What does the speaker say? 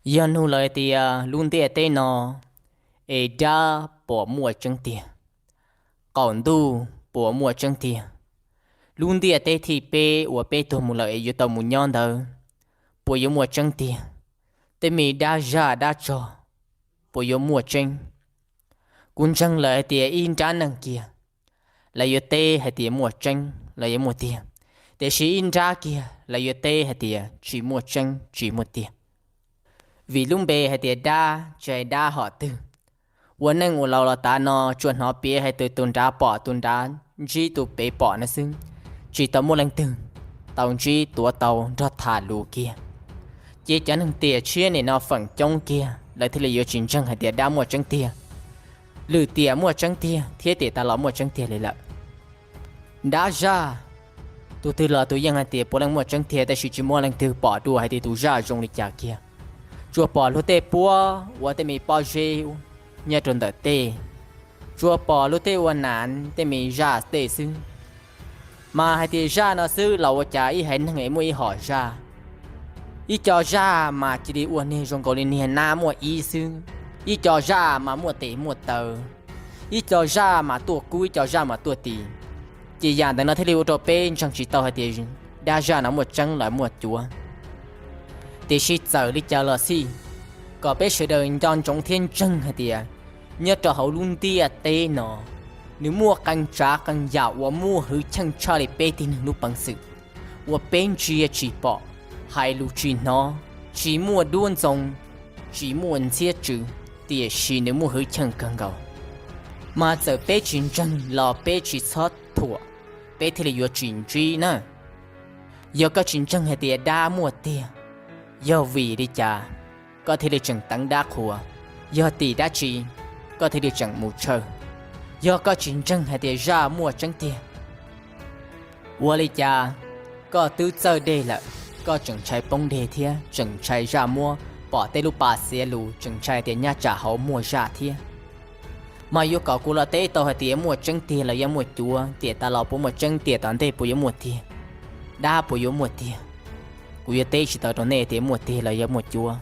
Yog nug lawm hais tias lub ntiaj teb no es dab puas muaj tseeb tiag, qaum ntuj puas muaj tseeb tiag, lub ntiaj teb thib peb uas peb tuag mus lawm es yuav tau mus nyob ntawd puas yuav muaj tseeb tiag, tej me dab zaj dab tsog puas yuav muaj tseeb. Kuv ntseeg lawm hais tias ib nrab neeg kiag, lawv yuav teb hais tias muaj tseeb los yuav muaj tiag, tiam sis ib nrab kiag lawv yuav teb hais tias tsis muaj tseeb tsis muaj tiag. Vim lub npe hais tias dab tsis hais dab hom twg. Ua neej ua laus los tav no tsuas hnov piav hais tias tus nrad pom tus nrad, ntsib tus pem pom no xwb, tsis tau muaj leej twg tau ntsib tuav tau nrog tham lus kiag. Ces cov neeg tiam tshiab nim no feem coob kiag lawv thiaj li yuav tsis ntseeg hais tias dab muaj tseeb tiag. Lwm tiam muaj tseeb tiag thiab tiam tas los muaj tseeb tiag li lawm. Dab zaj, tus twg los tus yeej hais tias puav leej muaj tseeb tiag, tab sis tsis muaj leej twg pom dua hais tias tus zaj zoo li cas kiag. Tsuas pom luag tej puab ua tej me pob zeb nyob rau ntawm tej, tsuas pom luag tej ua nas tej me zaj tej xwb. Mas hais tias zaj no xwb los ua cas ib haiv neeg es muaj ib hom zaj. Ib co zaj mas cia li ua niag zoo nkaus li niag nab muaj ib xwb, ib co zaj mas muaj tes muaj taw, ib co zaj mas tuaj kub ib co zaj mas tuaj tis. Ces yam ntawd no thiaj li ua rau peb ntseeg tsis tau hais tias dab zaj no muaj tseeb los muaj cuav. Tiam sis txawm li cas los xij, kom peb sawv daws nco ntsoov thiab ntseeg hais tias nyob rau hauv lub ntiaj teb no, nws muaj qee tsav qee yam uas muaj hwj chim tshaj li peb tib neeg lub peev xwm, uas peb ntsia tsis pom, hais lus tsis hnov, tsis muaj duab ntxoo, tsis muaj ntxhiab tswv, tiam sis nws muaj hwj chim kawg nkaus. Mas txawm peb tsis ntseeg los peb tsis txhob thuam, peb thiaj li yuav tsis ntsib na. Yog koj tsis ntseeg hais tias dab muaj tiag, yog vim li cas koj thiaj li tseem teev dab qhuas? Yog tim dab tsi koj thiaj li tseem mus tshawj? Yog koj tsis ntseeg hais tias zaj muaj tseeb tiag, ua li cas koj twb txawj dej lawm, koj tseem ntshai poob deg thiab tseem ntshai zaj muab pom tej lub pas xiav lus, tseem ntshai tias nyab tsam hauv muaj zaj thiab? Mas yuav kom kuv los teb tau hais tias muaj tseeb tiag los yog muaj cuav, tiam tas los puas muaj tseeb, tiam tom ntej puas yuav muaj tiag, dab puas yuav muaj tiag? Kuv yuav teb tsis tau rau nej tias muaj tiag los yog muaj cuav.